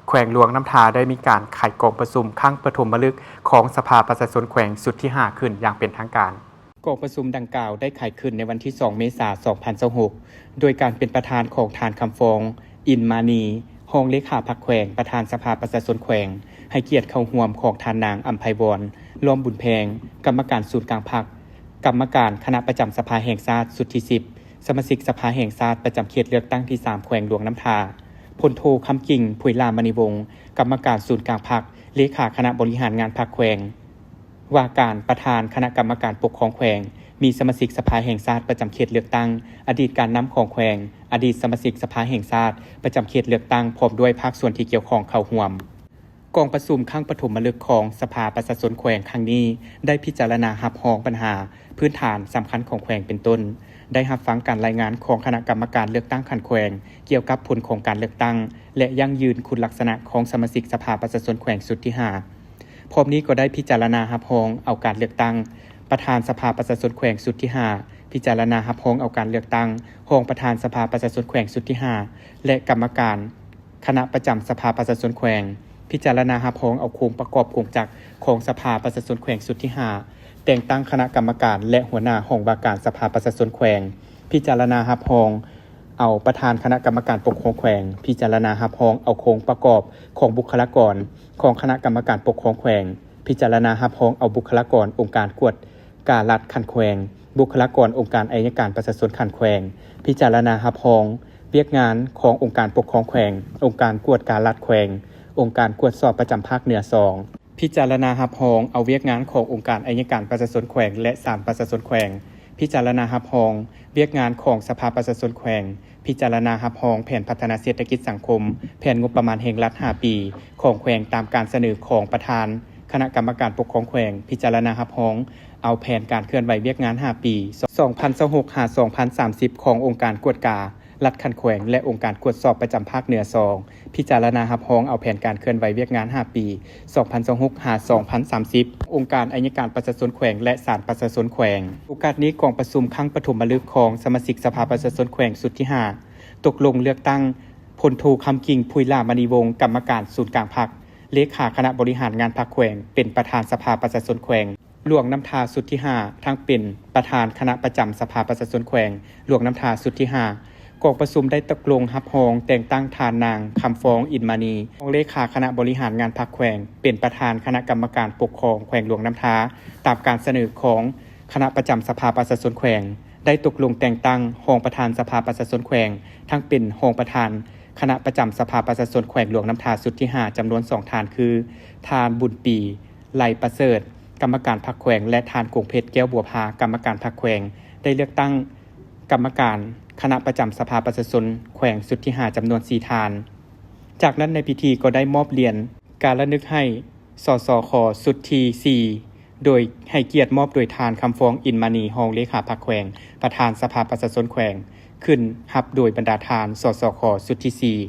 ແຂວງຫຼວງນ້ຳທາໄດ້ມີການໄຂກອງປະຊຸມຄັ້ງປະຖົມມະລຶກຂອງສະພາປະຊາຊົນແຂວງຊຸດທີຫ້າຂຶ້ນຢ່າງເປັນທາງການ. ກອງປະຊຸມດັ່ງກ່າວໄດ້ໄຂຂຶ້ນໃນວັນທີສອງ ເມສາ ສອງພັນຊາວຫົກ ໂດຍການເປັນປະທານຂອງທ່ານ ຄຳຟອງ ອິນມານີ ຮອງເລຂາພັກແຂວງ, ປະທານສະພາປະຊາຊົນແຂວງ, ໃຫ້ກຽດເຂົ້າຮ່ວມຂອງທ່ານນາງ ອຳໄພວອນ ລ້ອມບຸນແພງ ກຳມະການສູນກາງພັກ, ກຳມະການຄະນະປະຈຳສະພາແຫ່ງຊາດຊຸດທີສິບ, ສະມາຊິກສະພາແຫ່ງຊາດປະຈຳເຂດເລືອກຕັ້ງທີສາມ ແຂວງຫຼວງນ້ຳທາ, ພົນໂທ ຄຳກິ່ງ ຜຸຍຫຼ້າມະນີວົງ ກຳມະການສູນກາງພັກ, ເລຂາຄະນະບໍລິຫານງານພັກແຂວງ, ວ່າການປະທານຄະນະກຳມະການປົກຄອງແຂວງ, ມີສະມາຊິກສະພາແຫ່ງຊາດປະຈຳເຂດເລືອກຕັ້ງ, ອະດີດການນຳຂອງແຂວງ, ອະດີດສະມາຊິກສະພາແຫ່ງຊາດປະຈຳເຂດເລືອກຕັ້ງ ພ້ອມດ້ວຍພາກສ່ວນທີ່ກ່ຽວຂ້ອງເຂົ້າຮ່ວມ. ກອງປະຊຸມຄັ້ງປະຖົມມະລຶກຂອງສະພາປະຊາຊົນແຂວງຄັ້ງນີ້ ໄດ້ພິຈາລະນາຮັບຮອງບັນຫາພື້ນຖານສຳຄັນຂອງແຂວງເປັນຕົ້ນ, ໄດ້ຮັບຟັງການລາຍງານຂອງຄະນະກຳມະການເລືອກຕັ້ງຂັ້ນແຂວງ ກ່ຽວກັບຜົນຂອງການເລືອກຕັ້ງ ແລະ ຢັ້ງຢືນຄຸນລັກສະນະຂອງສະມາຊິກສະພາປະຊາຊົນແຂວງຊຸດທີຫ້າ. ພ້ອມນີ້ກໍໄດ້ພິຈາລະນາຮັບຮອງເອົາການເລືອກຕັ້ງປະທານສະພາປະຊາຊົນແຂວງຊຸດທີຫ້າ, ພິຈາລະນາຮັບຮອງເອົາການເລືອກຕັ້ງຮອງປະທານສະພາປະຊາຊົນແຂວງຊຸດທີຫ້າ ແລະ ກຳມະການຄະນະປະຈຳສະພາປະຊາຊົນແຂວງ, ພິຈາລະນາຮັບຮອງເອົາໂຄງປະກອບກົງຈັກຂອງສະພາປະຊາຊົນແຂວງຊຸດທີຫ້າ, ແຕ່ງຕັ້ງຄະນະກຳມະການ ແລະ ຫົວໜ້າຫ້ອງວ່າການສະພາປະຊາຊົນແຂວງ, ພິຈາລະນາຮັບຮອງ ເອົາປະທານຄະນະກຳມະການປົກຄອງແຂວງ, ພິຈາລະນາຮັບຮອງເອົາໂຄງປະກອບຂອງບຸກຄະລາກອນຂອງຄະນະກຳມະການປົກຄອງແຂວງ, ພິຈາລະນາຮັບຮອງເອົາບຸກຄະລາກອນອົງການກວດກາລັດຂັ້ນແຂວງ, ບຸກຄະລາກອນອົງການໄອຍະການປະຊາຊົນຂັ້ນແຂວງ, ພິຈາລະນາຮັບຮອງວຽກງານຂອງອົງການປົກຄອງແຂວງ, ອົງການກວດກາລັດແຂວງ, ອົງການກວດສອບປະຈຳພາກເໜືອສອງ. ພິຈາລະນາຮັບຮອງເອົາວຽກງານຂອງອົງການໄອຍະການປະຊາຊົນແຂວງ ແລະ ສານປະຊາຊົນແຂວງ, ພິຈາລະນາຮັບຮອງວຽກງານຂອງສະພາປະຊາຊົນແຂວງ, ພິຈາລະນາຮັບຮອງແຜນພັດທະນາເສດຖະກິດສັງຄົມ, ແຜນງົບປະມານແຫ່ງລັດຫ້າປີຂອງແຂວງຕາມການສະເໜີຂອງປະທານຄະນະກຳມະການປົກຄອງແຂວງ, ພິຈາລະນາຮັບຮອງເອົາແຜນການເຄື່ອນໄຫວວຽກງານຫ້າປີ ສອງພັນຊາວຫົກ ຫາ ສອງພັນສາມສິບ ຂອງອົງການກວດກາ ລັດຂັ້ນແຂວງ ແລະ ອົງການກວດສອບປະຈຳພາກເໜືອສອງ ພິຈາລະນາຮັບຮອງເອົາແຜນການເຄື່ອນໄຫວວຽກງານຫ້າປີ ສອງພັນຊາວຫົກ ຫາ ສອງພັນສາມສິບ ອົງການໄອຍະການປະຊາຊົນແຂວງ ແລະ ສານປະຊາຊົນແຂວງ. ໂອກາດນີ້ ກອງປະຊຸມຄັ້ງປະຖົມມະລຶກຂອງສະມາຊິກສະພາປະຊາຊົນແຂວງຊຸດທີຫ້າ ຕົກລົງເລືອກຕັ້ງ ພົນໂທ ຄຳກິ່ງ ຜຸຍຫຼ້າມະນີວົງ ກຳມະການສູນກາງພັກ, ເລຂາຄະນະບໍລິຫານງານພັກແຂວງ ເປັນປະທານສະພາປະຊາຊົນແຂວງ ຫຼວງນ້ຳທາຊຸດທີຫ້າ ທັງເປັນປະທານຄະນະປະຈຳສະພາປະຊາຊົນແຂວງຫຼວງນ້ຳທາຊຸດທີຫ້າ. ກອງປະຊຸມໄດ້ຕົກລົງຮັບຮອງແຕ່ງຕັ້ງທ່ານນາງ ຄຳຟອງ ອິນມານີ ຮອງເລຂາຄະນະບໍລິຫານງານພັກແຂວງ ເປັນປະທານຄະນະກຳມະການປົກຄອງແຂວງຫຼວງນ້ຳທາ ຕາມການສະເໜີຂອງຄະນະປະຈຳສະພາປະຊາຊົນແຂວງ, ໄດ້ຕົກລົງແຕ່ງຕັ້ງຮອງປະທານສະພາປະຊາຊົນແຂວງ ທັງເປັນຮອງປະທານຄະນະປະຈຳສະພາປະຊາຊົນແຂວງຫຼວງນ້ຳທາຊຸດທີຫ້າ ຈຳນວນສອງທ່ານ ຄື ທ່ານ ບຸນປີ ໄລປະເສີດ ກຳມະການພັກແຂວງ ແລະ ທ່ານ ກົງເພັດ ແກ້ວບົວພາ ກຳມະການພັກແຂວງ, ໄດ້ເລືອກຕັ້ງກຳມະການຄະນະປະຈຳສະພາປະຊາຊົນແຂວງຊຸດທີຫ້າ ຈຳນວນສີ່ທ່ານ. ຈາກນັ້ນໃນພິທີກໍໄດ້ມອບຫຼຽນກາລະນຶກໃຫ້ ສສຂ ຊຸດທີສີ່ ໂດຍໃຫ້ກຽດມອບໂດຍທ່ານ ຄຳຟອງ ອິນມານີ ຮອງເລຂາພັກແຂວງ ປະທານສະພາປະຊາຊົນແຂວງ ຂຶ້ນຮັບໂດຍບັນດາທ່ານ ສສຂ ຊຸດທີສີ່.